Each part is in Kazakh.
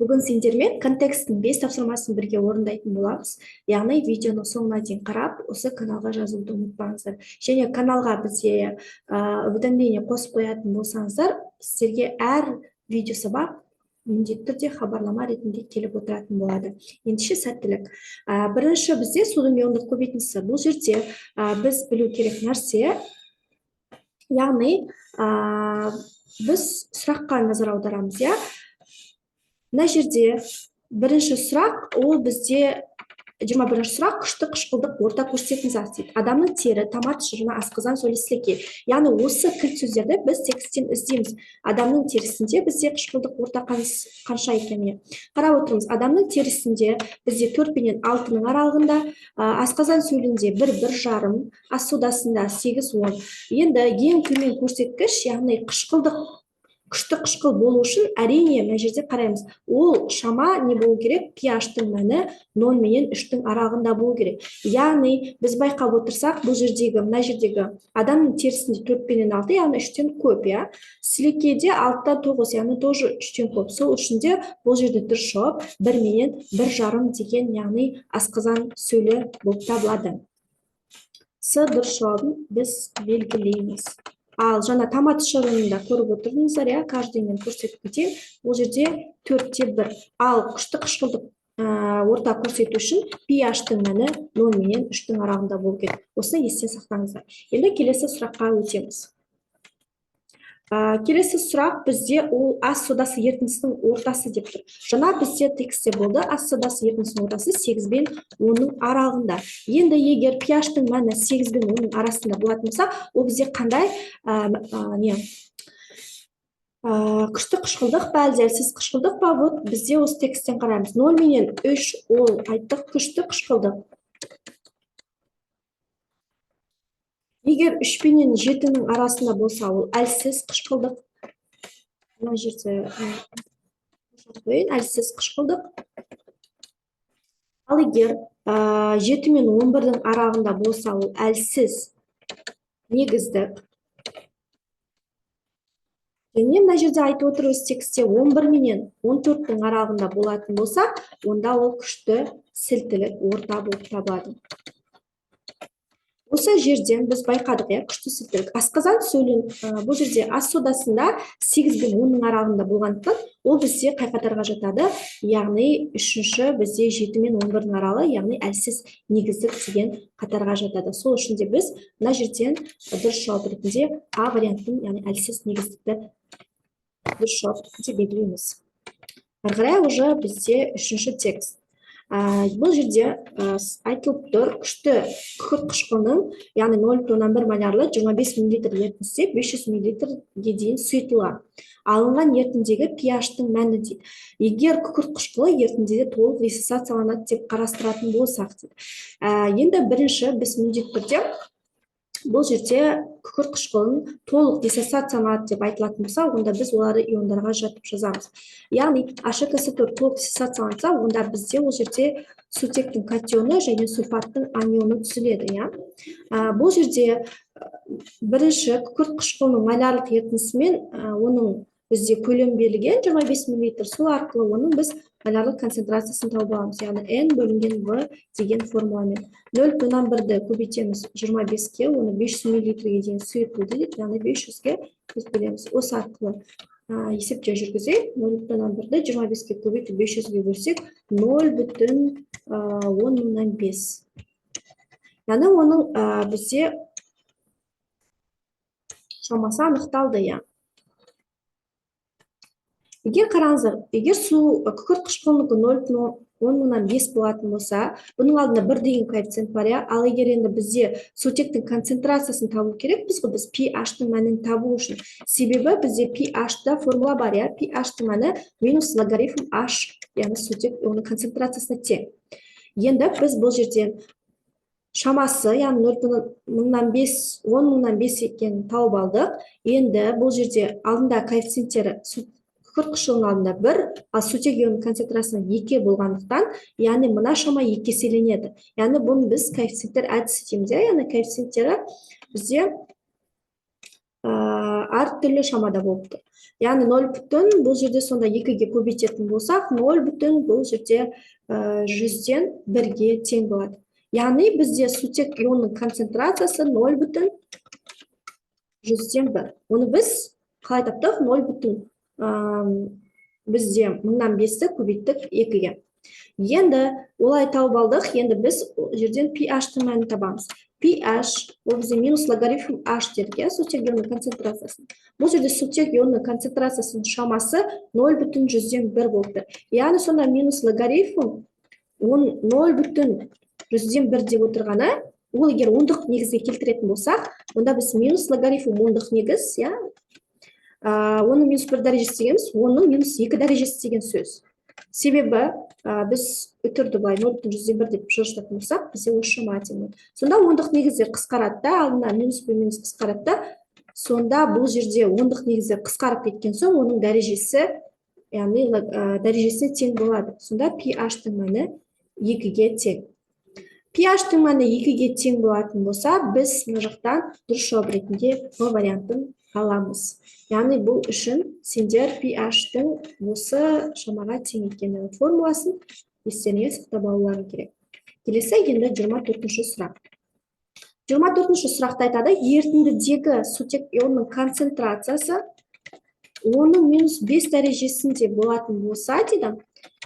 Бүгін сендермен контексттің 5 тапсырмасын бірге орындайтын боламыз. Яғни видеоның соңына дейін қарап, осы каналға жазылуды ұмытпаңыздар. Және каналға бізде уведомление қосып қоятын болсаңыздар, сіздерге әр видео сабақ міндетті түрде хабарлама ретінде келіп отыратын болады. Ендеше сәттілік. Бірінші бізде судың иондық көбейтіндісі. Бұл жерде біз білу керек нәрсе, яғни біз сұраққа назар аударамыз, иә. Мына жерде бірінші сұрақ, ол бізде 21 сұрақ: күшті қышқылдық орта көрсететін зат дейді. Адамның тері, томат шырыны, асқазан сөлі, сілекей. Яғни осы кілт сөздерді біз тексттен іздейміз. Адамның терісінде бізде қышқылдық орта қанша екеніне қарап отырмыз. Адамның терісінде бізде 4 пенен 6-ның аралығында, асқазан сөлінде 1, 1,5, ас содасында 8, 10. Енді ең төмен көрсеткіш, яғни қышқылдық, күшті қышқыл болу үшін, әрине, мына жерде қараймыз, ол шама не болу керек? pH-тың мәні 0 менен 3-тің аралығында болу керек. Яғни біз байқап отырсақ, бұл жердегі, мына жердегі адамның терісінде 4 пенен 6, яғни 3-тен көп, иә. Сілекейде 6-та 9, яғни тоже 3-тен көп. Сол үшін де бұл жерде дұрыс жауап 1 менен 1,5 деген, яғни асқазан сөлі болып табылады. С дұрыс жауабын біз белгілейміз. Ал жаңа томат шырынын да көріп отырдыңыздар, иә, каждый мен көрсетіп кетейін, ол жерде 4-те 1. Ал күшті қышқылдық орта көрсету үшін pH-тың мәні 0 менен 3-тің аралығында болу керек. Осыны есте сақтаңыздар. Енді келесі сұраққа өтеміз. Келесі сұрақ бізде ол ас содасы ерітіндісінің ортасы деп тұр. Жаңа бізде текстте болды, ас содасы ерітіндісінің ортасы 8 бен 10-ның аралығында. Енді егер pH-тың мәні 8 бен 10-ның арасында болатын болса, ол бізде қандай не, күшті қышқылдық па, әлде әлсіз қышқылдық па? Вот бізде осы тексттен қараймыз. 0 менен 3 ол айттық күшті қышқылдық. Егер 3 пенен 7-нің арасында болса, ол әлсіз қышқылдық. Мына жерде қояйын, әлсіз қышқылдық. Ал егер 7 мен 11-дің аралығында болса, ол әлсіз негіздік. Және мына жерде айтып отыр өз текстте, 11 менен 14-тің аралығында болатын болса, онда ол күшті сілтілік орта болып табылады. Осы жерден біз байқадық, иә, күшті сілтілік. Асқазан сөлін, бұл жерде ас содасында 8 бен 10-ның аралығында болғандықтан, ол бізде қай қатарға жатады? Яғни үшінші бізде 7 мен 11-дің аралығы, яғни әлсіз негіздік деген қатарға жатады. Сол үшін де біз мына жерден дұрыс жауап ретінде А вариантын, яғни әлсіз негіздікті дұрыс жауап ретінде белгілейміз. Ары қарай уже бізде үшінші текст. Бұл жерде айтылып тұр, күшті күкірт қышқылының, яғни 0,1 молярлы 25 миллилитр ерітіндісі 500 миллилитрге дейін сұйытылған. Алынған ерітіндегі pH-тың мәні дейді. Егер күкірт қышқылы ерітіндіде толық диссоциацияланады деп қарастыратын болсақ дейді. Енді бірінші біз міндетті түрде бұл жерде күкірт қышқылын толық диссоциацияланады деп айтылатын болса, онда біз оларды иондарға ажыратып жазамыз. Яғни H2SO4 толық диссоциацияланса, онда бізде ол жерде сутектің катионы және сульфаттың анионы түзіледі, иә. Бұл жерде бірінші күкірт қышқылының молярлық ерітіндісімен оның бізде көлем берілген 25 мл, сол арқылы оның біз молярлық концентрациясын тауып аламыз, яғни N бөлінген V деген формуламен. 0,1-ді көбейтеміз 25-ке, оны 500 миллилитрге дейін сұйытылды дейді, яғни 500-ге біз бөлеміз. Осы арқылы есептеу жүргізейік. 0,1-ді 25-ке көбейтіп, 500-ге бөлсек, 0,005. Яғни оның бізде шамасы анықталды, иә. Егер қараңыздар, егер су күкірт қышқылынікі 0,005 болатын болса, бұның алдында 1 деген коэффициент бар, иә. Ал егер енді бізде сутектің концентрациясын табу керекпіз ғой біз pH-тың мәнін табу үшін. Себебі бізде pH-та формула бар, иә. pH-тың мәні минус логарифм H, яғни сутек оның концентрациясына тең. Енді біз бұл жерден шамасы, яғни 0,005, 0,005 екенін тауып алдық. Енді бұл жерде алдында коэффициенттері күкірт қышқылының алдында 1, ал сутек ионының концентрациясы 2 болғандықтан, яғни мына шама 2 еселенеді. Яғни бұны біз коэффициенттер әдісі дейміз, иә, яғни коэффициенттері бізде Әртүрлі шамада болып тұр. Яғни нөл бүтін бұл жерде сонда екіге көбейтетін болсақ, нөл бүтін бұл жерде жүзден бірге тең болады. Яғни бізде сутек ионның концентрациясы 0,1. Оны біз қалай таптық? Нөл бүтін бізде мыңнан бесті көбейттік екіге. Енді олай тауып алдық, енді біз жерден pH-тің мәнін табамыз. pH ол бізде минус логарифм H дедік, иә, сутек ионның концентрациясын. Бұл жерде сутек ионның концентрациясының шамасы 0,1 болып тұр. Яғни сонда минус логарифм 0,1 деп отырғаны, ол егер ондық негізге келтіретін болсақ, онда біз минус логарифм ондық негіз, иә, оның минус бір дәрежесі дегеніміз, оның минус екі дәрежесі деген сөз. Себебі біз үтірді былай 0,1 деп жылжытатын болсақ, бізде осы шама тең болады. Сонда ондық негіздер қысқарады да, алдына минус пен минус қысқарады да, сонда бұл жерде ондық негіздер қысқарып кеткен соң, оның дәрежесі, яғни дәрежесіне тең болады. Сонда pH-тің мәні екіге тең. pH-тің мәні екіге тең болатын болса, біз мына жақтан дұрыс жауап ретінде В вариантын аламыз. Яғни бұл үшін сендер pH-тің осы шамаға тең екенін формуласын естеріңе сақтап алуларың керек. Келесі енді 24-ші сұрақ. 24-ші сұрақта айтады, ерітіндідегі сутек ионының концентрациясы оның минус 5 дәрежесінде болатын болса дейді,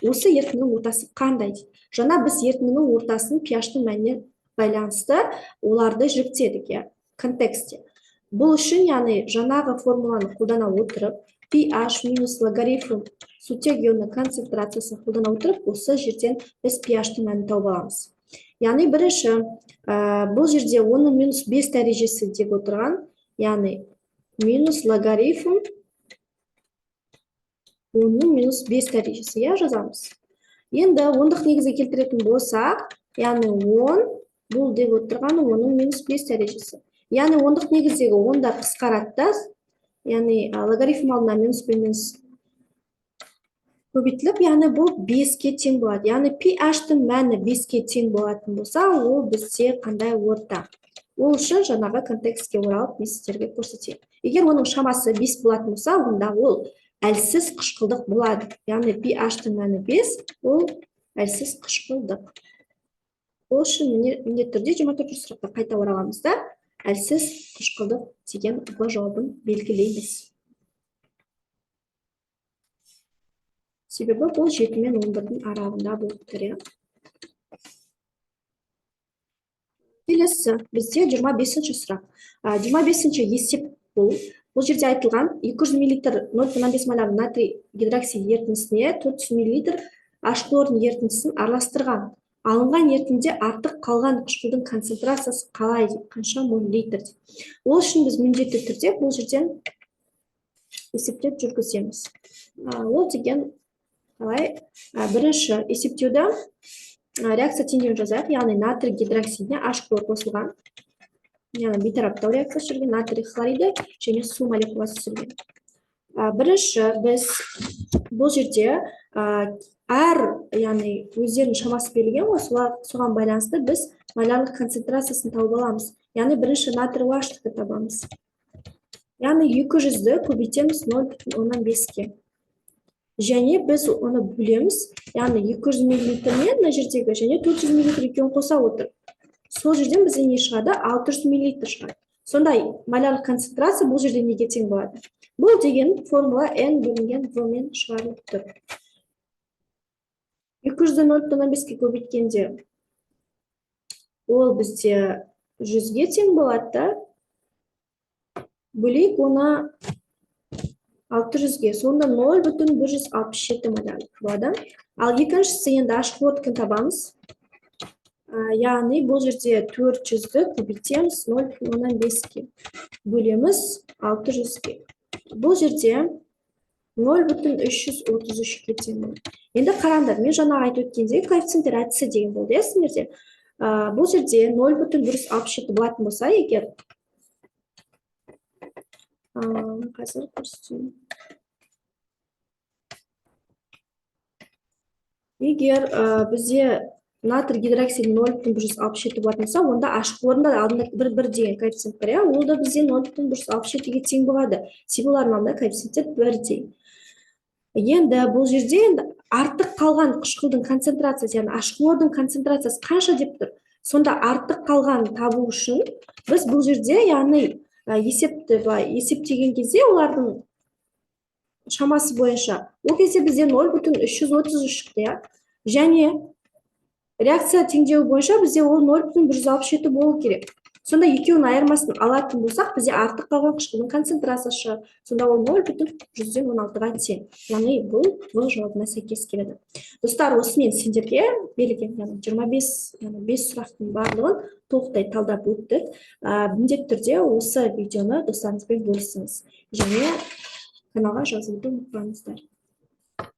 осы ерітіндінің ортасы қандай дейді. Жаңа біз ерітіндінің ортасын pH-тің мәніне байланысты оларды жіктедік, иә, контекстте. Бұл үшін, яғни жаңағы формуланы қолдана отырып, pH минус логарифм сутек ионының концентрациясын қолдана отырып, осы жерден біз pH-тің мәнін тауып аламыз. Яғни бірінші, бұл жерде оның минус 5 дәрежесі деп отырған, яғни минус логарифм оның минус 5 дәрежесі, иә, жазамыз. Енді ондық негізге келтіретін болсақ, яғни 10 бұл деп отырғаны оның минус 5 дәрежесі. Яғни ондық негіздегі ондар қысқарады да, яғни логарифм алдына минус пен минус көбейтіліп, яғни бұл 5-ке тең болады. Яғни pH-тің мәні 5-ке тең болатын болса, ол бізде қандай орта? Ол үшін жаңағы контекстке оралып, мен сіздерге көрсетейін. Егер оның шамасы 5 болатын болса, онда ол әлсіз қышқылдық болады. Яғни pH-тің мәні 5, ол әлсіз қышқылдық. Ол үшін міндетті түрде 24 сұраққа қайта ораламыз да, әлсіз қышқылдық деген В жауабын белгілейміз. Себебі бұл 7 мен 11-дің аралығында болып тұр, иә. Келесі бізде 25-ші сұрақ. 25-ші есеп бұл. Бұл жерде айтылған 200 мл 0,5 моляр натрий гидроксид ерітіндісіне 400 мл аш хлордың ерітіндісін араластырған. Алынған ерітіндіде артық қалған қышқылдың концентрациясы қалай дейді, қанша мл дейді. Ол үшін біз міндетті түрде бұл жерден есептеп жүргіземіз. Ол деген қалай? Бірінші есептеуді реакция теңдеуін жазайық, яғни натрий гидроксидіне аш хлор қосылған. Яғни бейтараптау реакциясы жүрген, натрий хлориді және су молекуласы түзілген. Бірінші біз бұл жерде әр, яғни өздерінің шамасы берілген ғой, соған байланысты біз молярлық концентрациясын тауып аламыз. Яғни бірінші натрий OH-тікі табамыз. Яғни 200-ді көбейтеміз 0,5-ке. Және біз оны бөлеміз, яғни 200 миллилитрмен мына жердегі және 400 миллилитр екеуін қоса отырып. Сол жерден бізде не шығады? 600 миллилитр шығады. Сондай молярлық концентрация бұл жерде неге тең болады? Бұл деген формула N бөлінген В мен шығарылып тұр. 200-ді 0,5-ке көбейткенде ол бізде 100-ге тең болады да. Бөлейік оны 600-ге, сонда 0,167 молярлық болады. Ал екіншісі енді аш хлордікін табамыз. Яғни бұл жерде 400-ді көбейтеміз 0,5-ке, бөлеміз 600-ге. Бұл жерде 0,333-ке тең болады. Енді қараңдар, мен жаңа айтып өткендей, коэффициенттер әдісі деген болды, иә, сендерде. Бұл жерде 0,167 болатын болса, егер қазір көрсетейін. Егер бізде Натрий гидроксид 0,167 болатын болса, онда ашық хлордың да алдында бір деген коэффициент бар, иә, ол да бізде 0,167-ге тең болады, себебі олардың алдында коэффициенттер бірдей. Енді бұл жерде енді артық қалған қышқылдың концентрациясы, яғни ашық хлордың концентрациясы қанша деп тұр. Сонда артық қалғанын табу үшін біз бұл жерде, яғни есепті былай есептеген кезде, олардың шамасы бойынша, ол кезде бізде 0,333 шықты, иә, және реакция теңдеуі бойынша бізде ол 0,167 болу керек. Сонда екеуінің айырмасын алатын болсақ, бізде артық қалған қышқылдың концентрациясы шығады. Сонда ол 0,16-ға тең, яғни бұл В жауабына сәйкес келеді. Достар, осымен сендерге берілген, яғни 25, яғни бес сұрақтың барлығын толықтай талдап өттік. Міндетті түрде осы видеоны достарыңызбен бөлісіңіз және каналға жазылуды ұмытпаңыздар.